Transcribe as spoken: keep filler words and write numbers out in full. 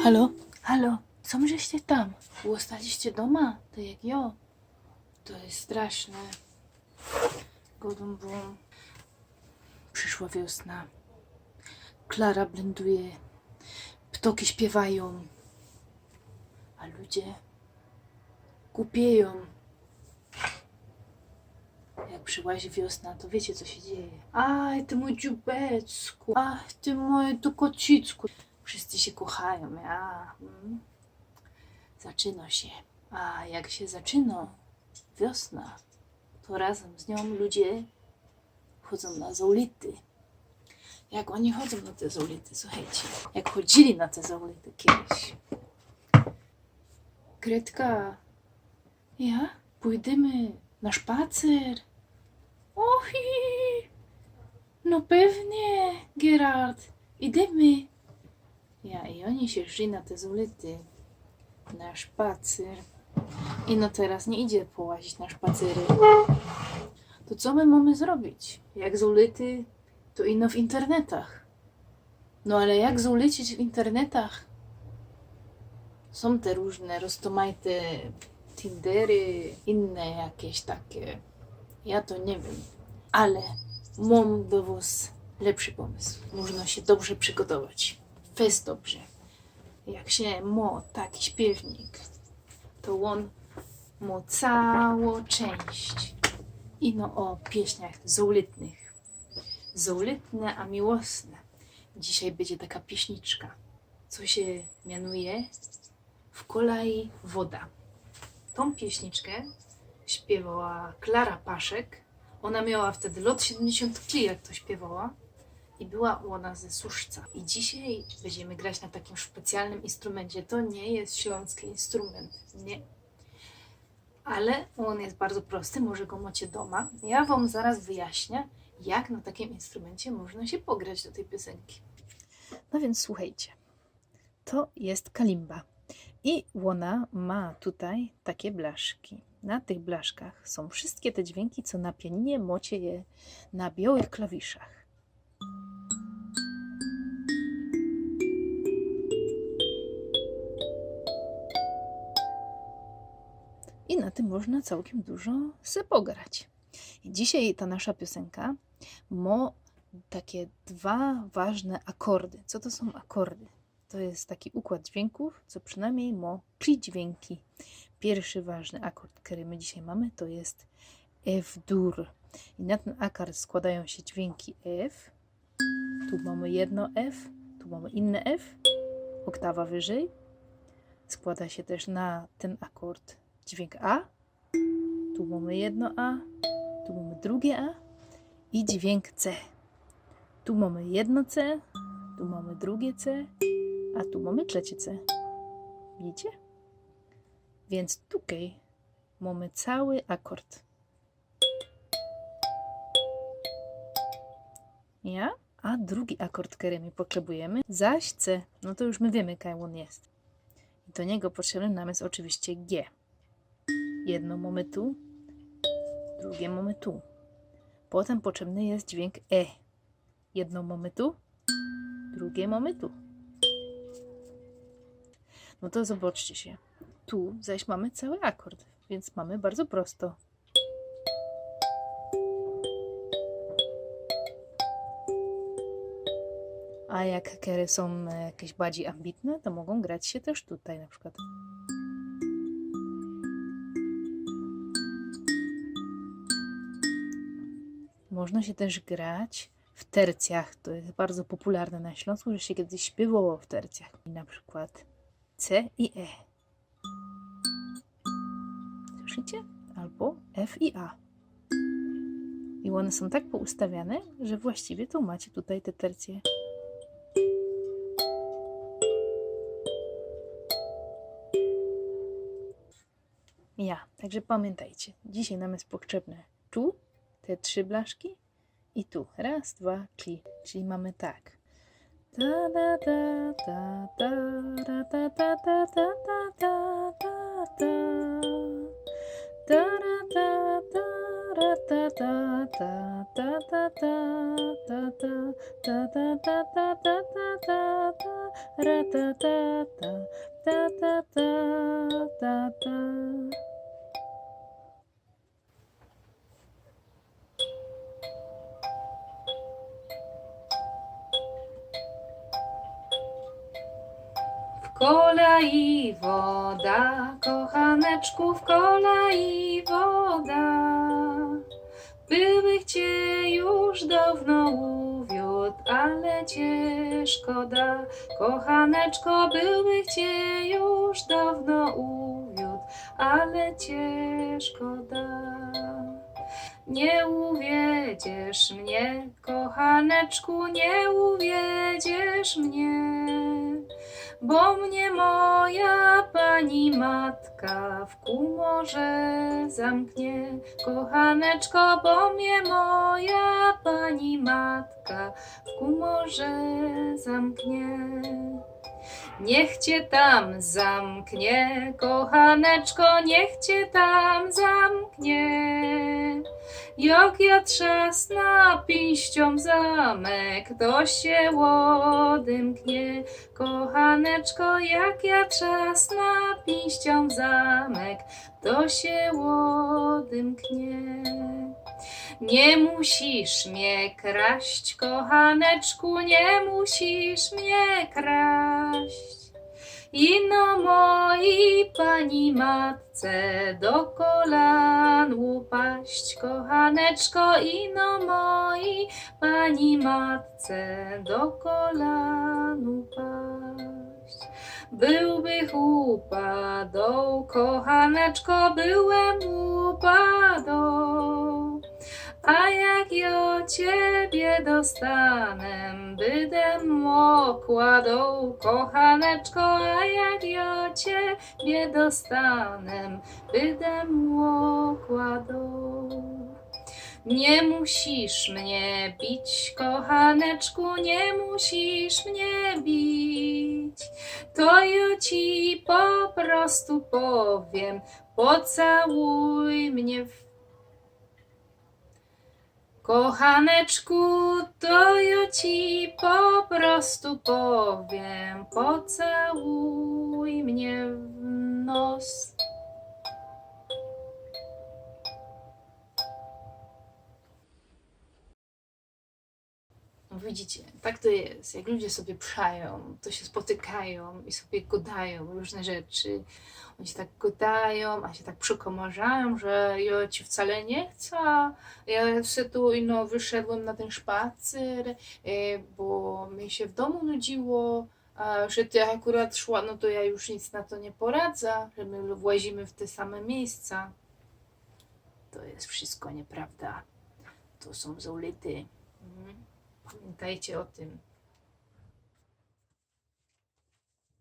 Halo? Halo? Sōm żeście tam? Ôstaliście dōma? To jak jo. To je straszne. Godōm wōm. Prziszła wiosna. Klara blenduje. Ptoki śpiywajōm. A ludzie kupiejōm. Jak prziłazi wiosna, to wiycie, co sie dzieje. Aj, ty mōj dziubecku, ach, ty mōj tu kocicku. Wszyscy sie kochajōm, ja. Mm. Zaczyno sie. A jak sie zaczyno wiosna, to razym z niōm ludzie chodzōm na zołlyty. Jak ôni chodzōm na te zołlyty, suchejcie. Jak chodzili na te zołlyty kejś. Gretka, ja? Pōjdymy na szpacer? Och, i, no pewnie, Gerard, idymy. Ja, i ôni sie szli na te zołlyty. Na szpacer. I no, teroz niy idzie połazić na szpacery. To co my mōmy zrobić? Jak zołlyty, to ino w internetach. No ale jak zołlycić w internetach? Sōm te rōżne roztōmajte Tindery, inne jakeś take. Ja to niy wiym. Ale mōm do wos lepszy pōmysł. Można sie dobrze przigotować. Fest dobrze. Jak sie mo taki śpiywnik, to ôn mo cało czynść. Ino ô pieśniach zołlytnych. Zołlytne, a miłosne. Dzisiej bydzie taka pieśniczka, co sie mianuje W kolaji woda. Tōm pieśniczkã śpiywała Klara Paszek. Ôna miała wtedy lŏt siedymdziesiōnt tli, jak to śpiywała. I była ôna ze Suszca. I dzisiej bydziymy grać na takim specjalnym instrumyńcie. To niy je ślōnski instrumynt, niy. Ale ôn je bardzo prosty, może go mŏcie dōma. Ja wōm zaroz wyjaśniã, jak na takim instrumyńcie można sie pograć do tyj piosynki. No wiync suchejcie. To je kalimba. I ôna mŏ tukej take blaszki. Na tych blaszkach sōm wszyjske te dźwiynki, co na pianinie mŏcie je na biołych klawiszach. I na tym można cołkiym dużo se pograć. I dzisiej ta nasza piosynka mŏ take dwa ważne akordy. Co to sōm akordy? To je taki ukłŏd dźwiynków, co przinajmnij mŏ trzy dźwiynki. Piyrszy ważny akord, kery my dzisiej mōmy, to je F dur. I na tyn akord skłŏdajōm sie dźwiynki F. Tu mōmy jedno F, tu mōmy inne F, ôktawa wyżyj. Skłŏda sie tyż na tyn akord dźwiynk A. Tu mōmy jedno A, tu mōmy drugie A i dźwiynk C. Tu mōmy jedno C, tu mōmy drugie C, a tu mōmy trzecie C. Widzicie? Wiync tukej mōmy cołki akord. Ja? A drugi akord, kery my potrzebujymy, zaś C. No to już my wiymy, kaj ôn je. I do niego potrzebny nam je ôczywiście G. Jedno mōmy tu, drugie mōmy tu. Potym potrzebny je dźwiynk E. Jedno mōmy tu, drugie mōmy tu. No to zobaczcie sie. Tu zaś mōmy cołki akord, wiync mōmy bardzo prosto. A jak kery sōm, e, jakeś bardzij ambitne, to mogōm grać sie tyż tukej na przikłŏd. Można sie tyż grać w tercjach. To je bardzo popularne na Ślōnsku, że sie kejś śpiywoło w tercjach. I na przikłŏd C i E. Słyszycie? Abo F i A. I ône sōm tak poustawiane, że właściwie to mŏcie tukej te tercje. Ja, tak że pamiyntejcie, dzisiej nam je potrzebne tu te trzi blaszki, i tu. Rŏz, dwa, trzi. Czyli mōmy tak. Ta, ta, ta, ta, ta, ra, ta, ta, ta, ta, ta, ta, ta, ta. Ta, ra, ta, ta, Ra ta ta ta ta ta ta ta ta ta ta ta ta ta ta ta ta ra ta ta ta ta ta ta ta ta. W kola i woda, kochaneczku, w kola i woda. Byłbych cię już dawno uwiódł, ale cię szkoda. Kochaneczko, byłbych cię już dawno uwiódł, ale cię szkoda. Nie uwiedziesz mnie, kochaneczku, nie uwiedziesz mnie, bo mnie moja pani matka w kumorze zamknie. Kochaneczko, bo mnie moja pani matka w kumorze zamknie. Niech cię tam zamknie, kochaneczko, niech cię tam zamknie. Jak ja trzasnã pińścią w zamek, to się odymknie. Kochaneczko, jak ja trzasnã pińścią w zamek, to się odymknie. Nie musisz mnie kraść, kochaneczku, nie musisz mnie kraść. Ino moi pani matce do kolan upaść, kochaneczko, ino moi pani matce do kolan upaść. Byłbych upadoł, kochaneczko, byłbym upadoł. A jak ja ciebie dostanę, bydem okładoł, kochaneczko, a jak ja ciebie dostanę, bydem okładoł. Nie musisz mnie bić, kochaneczku, nie musisz mnie bić. To ja ci po prostu powiem, pocałuj mnie w... Kochaneczku, to ja ci po prostu powiem, pocałuj mnie w nos. No widzicie, tak to jest. Jak ludzie sobie przają, to się spotykają i sobie gadają różne rzeczy. Oni się tak gadają, a się tak przekomarzają, że ja ci wcale nie chcę. Ja se tu, no, wyszedłem na ten szpacer, e, bo mi się w domu nudziło, a że ty akurat szła, no to ja już nic na to nie poradzę, że my włazimy w te same miejsca. To jest wszystko nieprawda. To są zolity. Mhm. Pamiętajcie o tym.